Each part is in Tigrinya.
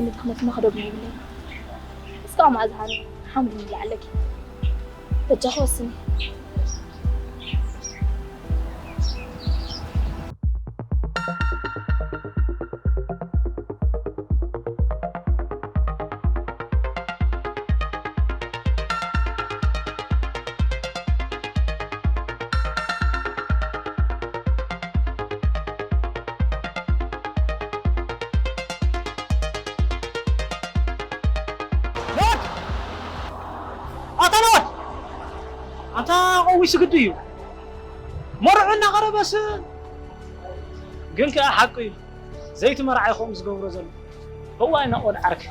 ንድኽመት መኽደብ የብለይ። እስካብ መኣዝሃኒ ሓምድ ይብላ ኣለኪ። በጃኺ ወስኒ። ኣታ ነዋይ! ኣታ ቀዊሱ ግዲ እዩ። መርዑ እናቐረበስ ግን ከኣ ሓቁ እዩ። ዘይቲ መርዓ እዩ ከምኡ ዝገብሮ ዘሎ። እዋይ ናኦል ዓርኪ።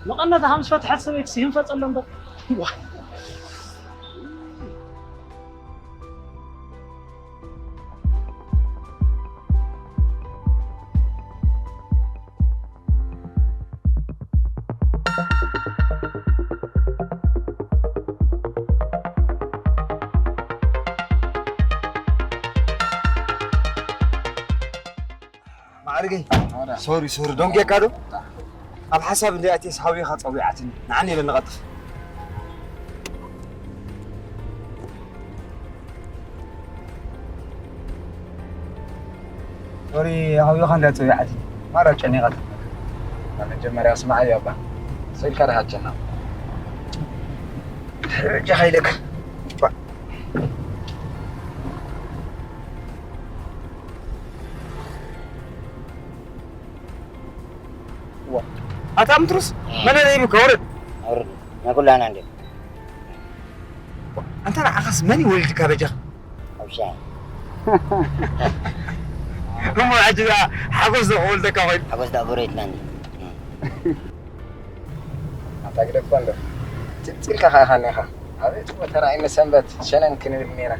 መቐነታ ከም ዝፈትሐት ሰበይትስ ይህንፈጸሎም ዶ? ዋይ። ማዕርገይ፣ ሶሪ፣ ሶሪ፣ ዶንጌካ ዶ? ኣብ ሓሳብ እንደ ኣቴስ ሃዊኻ ጸዊዓትኒ። ንዓኒ ኢለ ንቐጥፍ። ሶሪ፣ ሃዊኻ እንደ ጸዊዓትኒ። ማራ ጨኒቐት። መጀመርያ ስማዕ እያ እባ። ስልካ ደሃቸና። ሕጂ ኸይደካ። ዋ። ኣታ ምትሩስ፣ እ። መን ኣለ ይብካ? ውረድ። ኣውርድ። ናይ ኩላና እንዴ። ኣንታ ንዓኻስ መን ይወልድካ በጃኻ? ኣብ ሻሂ። እሞ ሕጂ ደኣ ሓጎስ ዶ ክወልደካ ኮይኑ? ሓጎስ ደኣ ጎረቤትና እንዴ። ኣታ ግደፎ እንዶ። ጽልጺልካ ከኣ ኢኻ እኒኻ። ኣቤት እኮ ተራእይኒ ሰንበት ሸነን ክንብል ኔራ።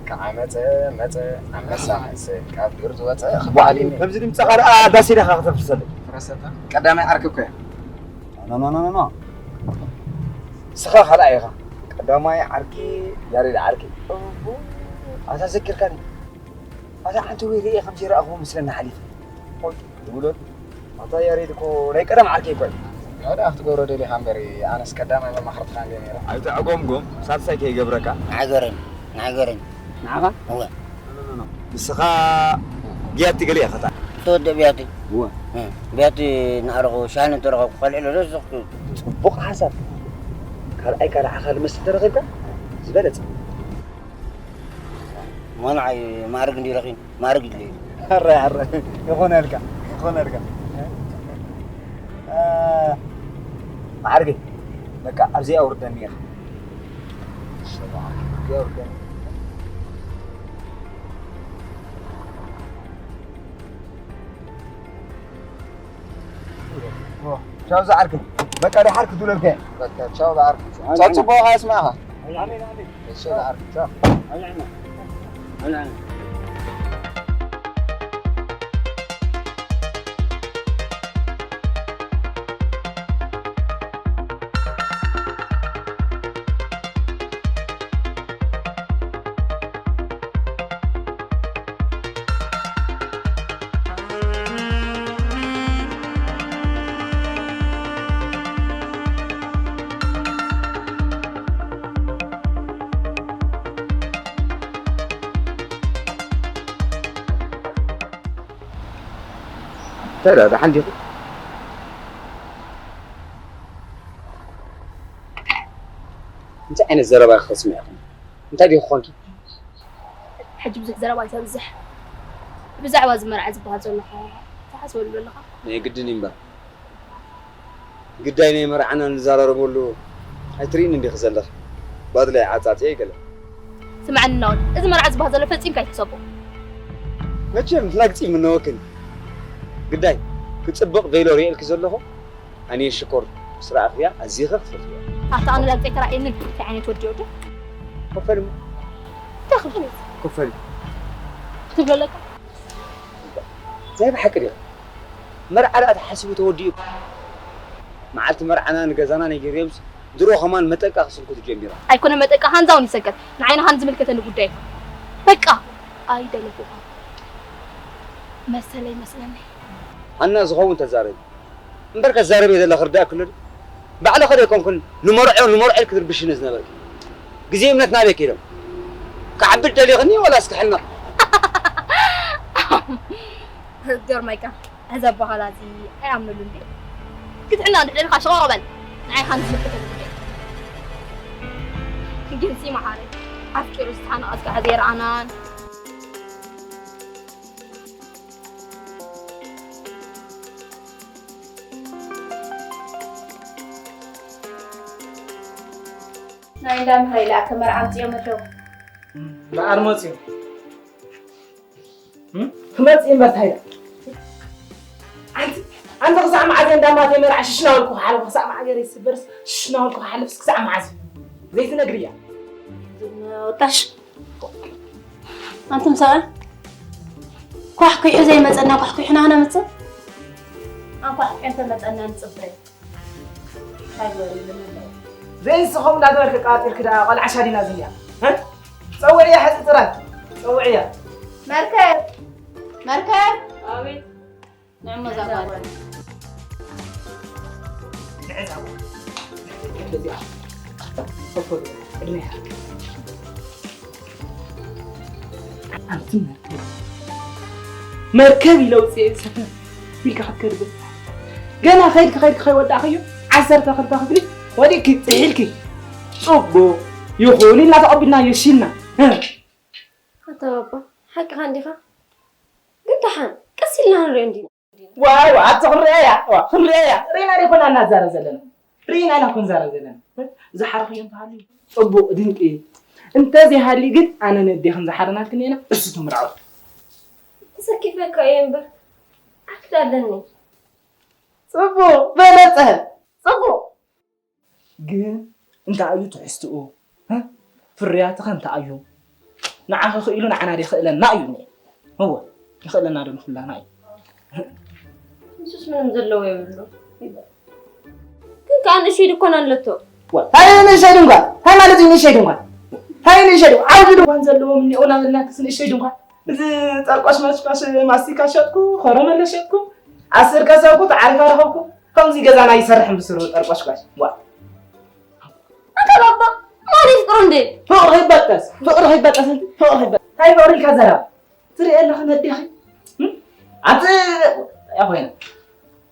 ከዓ መጸ፣ መጸ፣ ኣንበሳ መሰል ካብ ዱር ዝወጸ ክበሃል እዩ። ከምዚ ድምጽኻ ደኣ ዳስ ኢልካ ከተፍርሰለይ። ፍረሰታ ቀዳማይ ዓርኪ እኮ እያ። ኖ፣ ኖ፣ ኖ፣ ኖ፣ ኖ። ንስኻ ካልኣይ ኢኻ። ቀዳማይ ዓርኪ ያሬድ ዓርኪ። እሁ፣ ኣታ ዘኪርካኒ። ኣታ ሓንቲ ወይ ርእየ ከም ዘይረኣኹዎ ምስለና ሓሊፈ። ኦይ፣ ዝብሎ ኣታ ያሬድ እኮ ናይ ቀደም ዓርከይ እኮ እዩ። ያዳ ክትገብሮ ደሊኻ እምበሪ፣ ኣነስ ቀዳማይ መማኽርትኻ እንድየ ነይረ። ኣይትዕጎምጎም፣ ሳልሳይ ከይገብረካ። ንዓይ ገረኒ፣ ንዓይ ገረኒ። ንዓኻ? እወ። ኖ፣ ኖ፣ ኖ፣ ኖ። ንስኻ ብያቲ ገለ ኢኻ ታ። ተወደ ብያቲ። እወ። እ፣ ብያቲ እናኣረኹ ሻሂ እንተረኸብኩ ከልዕሎ ዶ ዝኽቱ? ጽቡቕ ሓሳብ። ካልኣይ ካልዓኻ ልመስል ተረኺብካ ዝበለጸ። እሞ ንዓይ ማዕርግ እንድዩ ረኺቡ፣ ማዕርግ ይድለዩ። ሕራይ፣ ሕራይ። ይኾነልካ፣ ይኾነልካ። እ፣ ማዕርገይ፣ በቃ ኣብዚኣ ኣውርደኒ ኢኻ። ኣብዚኣ ኣውርደኒ። ቻው ዝዓርከይ። በቃ ድሓር ክትብለልካ እየ። በቃ ቻው ዝዓርከይ። ቻው፣ ጽቡቕ ኢኻ፣ ይስማዕኻ። ኣሜን፣ ኣሜን። እሺ ዝዓርከይ፣ ቻው። ኣሜን፣ ኣሜን። እንታይ ደኣ ደሓን ዲኹ? እንታይ ዓይነት ዘረባ ኢኺ ተስምዒ ኢኺ? እንታይ ዲኺ ኮንኪ? ሕጂ ብዙሕ ዘረባ ኣይተብዝሕ። ብዛዕባ እዚ መርዓ ዝበሃል ዘሎ ኸ ትሓስበሉ ኣለኻ? ናይ ግድን እዩ እምበር። ግዳይ ናይ መርዓና ንዘራረበሉ ኣይትርእይን እንዲኺ ዘለኺ? ባድላይ ዓጻጽየ ገለ። ስምዓኒ ናኦል፣ እዚ መርዓ ዝበሃል ዘሎ ፈጺምካ ኣይትሕሰቦ። መቸም ላግጺ ምነወክን። ግዳይ ክጽብቕ ቬሎ ርእየልኪ ዘለኹ ኣነ ሽኮር ምስ ረኣኽያ ኣዚኺ ክትፈትውያ። ኣታ ኣነ ላግጺ ኣይተራእየንን። እንታይ ዓይነት ወዲ ወዲ? ኮፈል እሞ። እንታይ ክብል? ኮፈል። ክትብሎ ኣለካ? ናይ ብሓቂ ድዩ? መርዓ ደኣ ተሓሲቡ ተወዲኡ። መዓልቲ መርዓና ንገዛና ነጊረዮምስ ድሮ ከማን መጠንቀቒ ክስንኩቱ ጀሚሮም። ኣይኮነ መጠንቀቒ፣ ሃንዛውን ይሰገር። ንዓይ ንሃን ዝምልከተኒ ጉዳይ እዩ። በቃ ኣይደለኹኻ መሰለይ መስለኒ። ሃና ዝኸውን ተዛረቢ። እምበር ከዛረብ እየ ዘለኹ ርዳእ ክልል ባዕለኸ ዶ ኣይኮንኩን ንመርዖ ንመርዖ ኢልክ ትርብሽኒ ዝነበርክ ግዜ እምነት ናበይ ከይዶም ክዓብድ ደሊኽኒ ወላ እስኪ ሕልመ ገርመካ እዚ ኣባኻላ እዚ ኣይኣምነሉ እንዴ ክትሕና እንድሕር ኢልካ ሽቆቕ በል ንዓይ ካን ዝምልከተኒ ግንሲ መሓሪ ኣፍቂሩ ዝተሓነቐ እስካዕ ዘይረኣናን ናይ እንዳ ምሃይ ለኣከ መርዓ ኣምፅኦም ኣለዉ በዓል መፅዩ ክመፅእ እምበር እንታይ ኣንቲ ኣንቲ ክሳዕ መዓዘ እንዳማተይ መርዓ ሽሽናወልኩ ክሓልፍ ክሳዕ መዓገር ይስበርስ ሽሽናወልኩ ክሓልፍስ ክሳዕ መዓዝ ዘይትነግርያ ወጣሽ ኣንቱም ሰብኣይ ኳሕኩሑ ዘይመፀና ኳሕኩሕና ክነምፅእ ኣንኳሕኩሑ እንተመፀና ንፅበ ዘይንስኹም እንዳገበርክ ቃጢልክ ደኣ ቆልዓ ሻዲና ዝያ ጸውዕያ ሕዚ ጥራይ ጸውዕያ መርከብ መርከብ ኣቤት ንዕሞ ዛጓል መርከብ ኢለ ውፅኤ ሰፈር ኢልካ ክትከድ ገና ከይድካ ከይድካ ከይወዳእካዮ ዓሰርተ ክልተ ክፍሊ ወዲእኪ ፅሒልኪ ፅቡቅ ይኹን ኢልና ተቐቢልናዮ እሺ ኢልና ኣታ ባባ ሓቅኻ እንዲኻ ግን ደሓን ቀስ ኢልና ንሪኦ እንዲና ዋው ኣቲ ክንሪኣያ ክንሪኣያ ሪና ሪኮና እናዛረብ ዘለና ሪና ኢና ክንዛረብ ዘለና ዝሓረኽዮ እንተሃልዩ ፅቡቅ ድንቂ እንተዘይሃልዩ ግን ኣነ ነዴኽን ዝሓረናልክን ኢና እሱ ትምርዓው ተሰኪፈካ እየ እምበር ዓክዳ ኣለኒ ፅቡቅ በለፀ ፅቡቅ ግን እንታይ እዩ ትሕዝትኡ ፍርያትኸ እንታይ እዩ ንዓኸ ክኢሉ ንዓና ዶ ይኽእለና እዩ እወ ይኽእለና ዶ ንኩላና እዩ ንሱስ ምንም ዘለዎ የብሉ ግን ከዓ ንእሽይ ድኮን ኣለቶ እንታይ ንእሽይ ድንኳን እንታይ ማለት እዩ ንእሽይ ድንኳን እንታይ ንእሽይ ድንኳን ዓብዩ ድንኳን ዘለዎም እኒኦ ናበልና ክስ ንእሽይ ድንኳን እዚ ጠርቆሽ መሽቆሽ ማስቲካ ሸጥኩ ከረመለ ሸጥኩ ዓስር ከሰብኩ ተዓሪፋ ረኸብኩ ከምዚ ገዛና ይሰርሕን ብስሩ ጠርቆሽኳሽ ዋ ኣታ ባባ ማን ይፍቅሩ እንዴ ፍቅሪ ይበጠስ ፍቅሪ ይበጠስ ፍቅሪ ይበጠስ እንታይ ፍቅሪ ኢልካ ዘረባ ትርኢ ኣለኺ ነዴኺ ኣቲ ያ ኮይና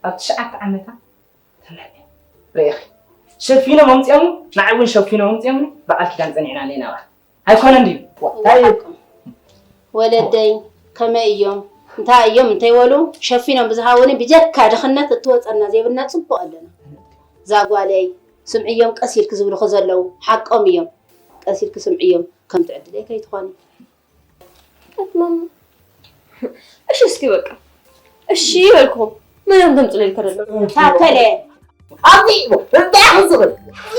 ኣብ ትሽዓተ ዓመታ ተመርዕየ ርኢኺ ሸፊኖም ኣምፅኦምኒ ንዓይ እውን ሸፊኖም ኣምፅኦምኒ በዓል ኪዳን ፀኒዕና ኣለና ዋ ኣይኮነን ድዩ እንታይ ወለደይ ከመይ እዮም እንታይ እዮም እንተይበሉ ሸፊኖም ብዝሃቡኒ ብጀካ ድኽነት እትወፀና ዘይብልና ፅቡቅ ኣለና ዛጓለይ ስምዕዮም ቀስ ኢልክ ዝብልኹ ዘለዉ ሓቆም እዮም ቀስ ኢልክ ስምዕዮም ከምቲ ዕድለይ ከይትኾኒ ኣትማማ እሺ እስኪ በቃ እሺ ይበልኩም ምንም ተምፅለል ከደለ ታከለ ኣብዚ እንታይ ሕዝብል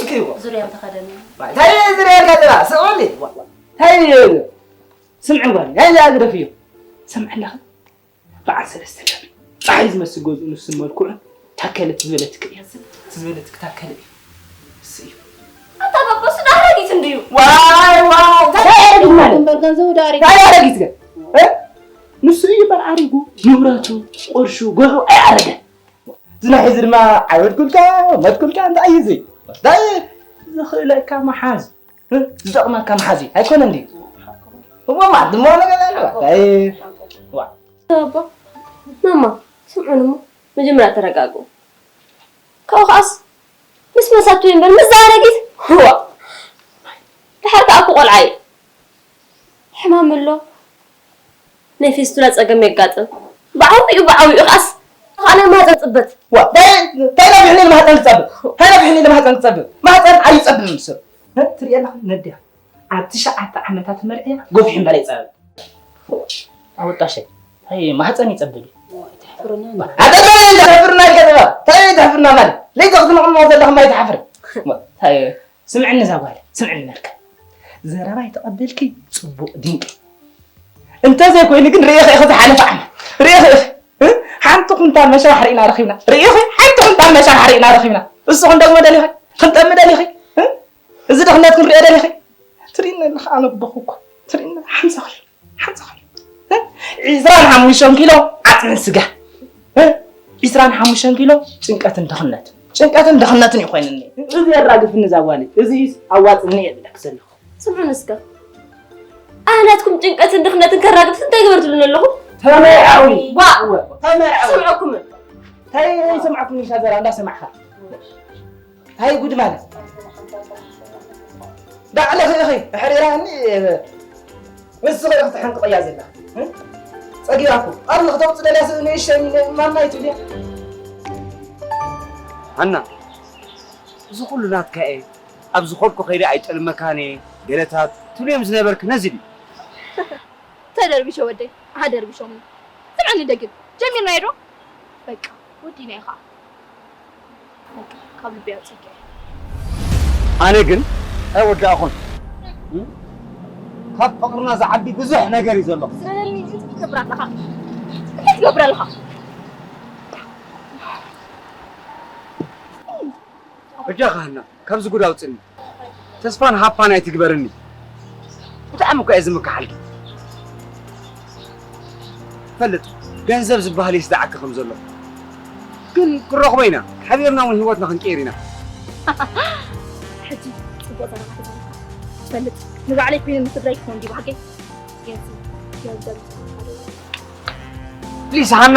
ክሪዎ ዙርያ ተኸደነ እንታይ ዝሪያ ከደላ ስዑሊ እንታይ ስምዕ ጓል ናይ ዝኣግደፍ እዩ ሰምዕለኸ በዓል ሰለስተ ደብሪ ፀሓይ ዝመስል ገዝኡ ንሱ መልክዑ ታከለ ትዝበለትክ እያ ትዝበለትክ ታከለ እዩ እሱ እዩ ኣታ ባባ እሱ ዳረጊት እንድዩ ዋይ ዋይ እንታይ ያረጊት ማለት እምበር ገንዘቡ ዳሪ እንታይ ያረጊት ግን እ? ንሱ እዩ እምበር ኣሪጉ ንብረቱ ቁርሹ ገዝኡ ኣያረገ ዝናሒ እዚ ድማ ዓበድኩልካ መድኩልካ እንታይ እዩ እዚ እንታይ ዝኽእለካ መሓዝ ዝጠቕመካ መሓዝ ኣይኮነን ድዩ እሞ ማለት ድማ ነገር ኣለዋ ባባ ማማ ስምዑን እሞ መጀመርያ ተረጋግኡ ካብኡ ከዓስ ምስ መሳቱ እምበር ምስ ዝኣረጊት ህዋ ድሓር ከዓ እኮ ቆልዓ እዩ ሕማም ኣሎ ናይ ፌስቱላ ፀገም የጋጥም ብዓብኡ ብዓብኡ ከዓስ ከዓ ናይ ማፀ ፅበት እንታይ ረቢሕኒ ንማህፀን ክፀብብ እንታይ ረቢሕኒ ንማህፀን ክፀብብ ማህፀን ዓብዩ ፀብብ ምስ ትሪእየላ ነድያ ኣብ ትሽዓተ ዓመታት መርዕያ ጎፊሕ እምበር ኣይፀብብ ኣወጣሸ ማህፀን ይፀብብ ኣደበና ተሕፍርና ይገጥባ እንታይ ተሕፍርና ማለት ለይተ ክትነቕሞ ዘለኹም ኣይትሓፍር ስምዕኒ እዛ ጓል ስምዕኒ መርከብ ዘረባይ ተቐበልኪ ፅቡቕ ድንቂ እንተዘይኮይኑ ግን ርኢኺ ኢኺ ዝሓለፈ ዓመት ርኢኺ ኢኺ ሓንቲ ኩንታል መሸባሕ ርኢና ረኺብና ርኢኺ ሓንቲ ኩንታል መሸባሕ ርኢና ረኺብና እሱ ክንደግሞ ደሊኺ ክንጠሚ ደሊኺ እዚ ድኽነት ክንሪኦ ደሊኺ ትርእኒ ኣለኻ ኣነ ኣቦኹ እኮ ትርእኒ ሓምሳ ክሎ ሓምሳ ክሎ ዒስራን ሓሙሽተን ኪሎ ዓፅምን ስጋ ዒስራን ሓሙሽተን ኪሎ ጭንቀትን ድኽነትን፣ ጭንቀትን ድኽነትን እዩ ኮይኑኒ። እዚ የራግፍኒ እዛ ጓለይ፣ እዚስ ኣዋፅኒ እየ ዝብለኪ ዘለኹ። ስምዑኒ እስከ፣ ኣነ ናትኩም ጭንቀትን ድኽነትን ከራግፍ እንታይ ግበር ትብሉኒ ኣለኹም? ተመርዓዊ። ዋ! እወ፣ ተመርዓዊ። ስምዐኩም። እንታይ ይሰምዓኩም ኢልካ ዘራ እንዳሰማዕካ? እንታይ ጉድ ማለት? ዳዕለ ኽእኺ ኣሕሪራኒ። ንስኺ ኢኺ ተሐንቅቕያ ዘላ። እ? ጸጊባኩም። ኣብ ንኽተውጽእ ደልያ ስ-፣ ንእሽተይ ማማ ይትብልያ። ሃና፣ እዚ ኩሉ ናትካ እየ። ኣብ ዝኾድኩ ከይደ ኣይጠልመካን እየ። ገለታት ትብልዮም ዝነበርክ ነዚ ድዩ? ተደርቢሾ ወደይ፣ ኣደርቢሾም። ስምዐኒ ደግም፣ ጀሚርናዮ ዶ? በቃ፣ ወዲናዮ ኸዓ። በቃ፣ ካብ ልበይ ኣውጺእካዮ። ኣነ ግን ኣይወዳእኹን። እም? ካብ ፍቕርና ዝዓቢ ብዙሕ ነገር እዩ ዘሎ። ስለኒ እንታይ ትገብር ኣለኻ? እንታይ ትገብር ኣለኻ? በጃኻ ሃና፣ ካብዚ ጉድ ኣውጽእኒ። ተስፋን ሃፓን ኣይትግበርኒ። ብጣዕሚ እኮ እየ ዝምክሓልኪ። ፈልጥ፣ ገንዘብ ዝበሃል የስድዓኪ ከም ዘሎ። ግን ክንረኽቦ ኢና። ሓቢርና እውን ህይወትና ክንቅይር ኢና። ሕጂ ጽቡቕ ዘረባ ተዛሪብካ። ትፈልጥ፣ ንባዕለይ ኮይነ ንስድራይ ክኾን ድዩ ብሓቂ? ገንዘብ፣ ገንዘብ። ፕሊስ ሃና፣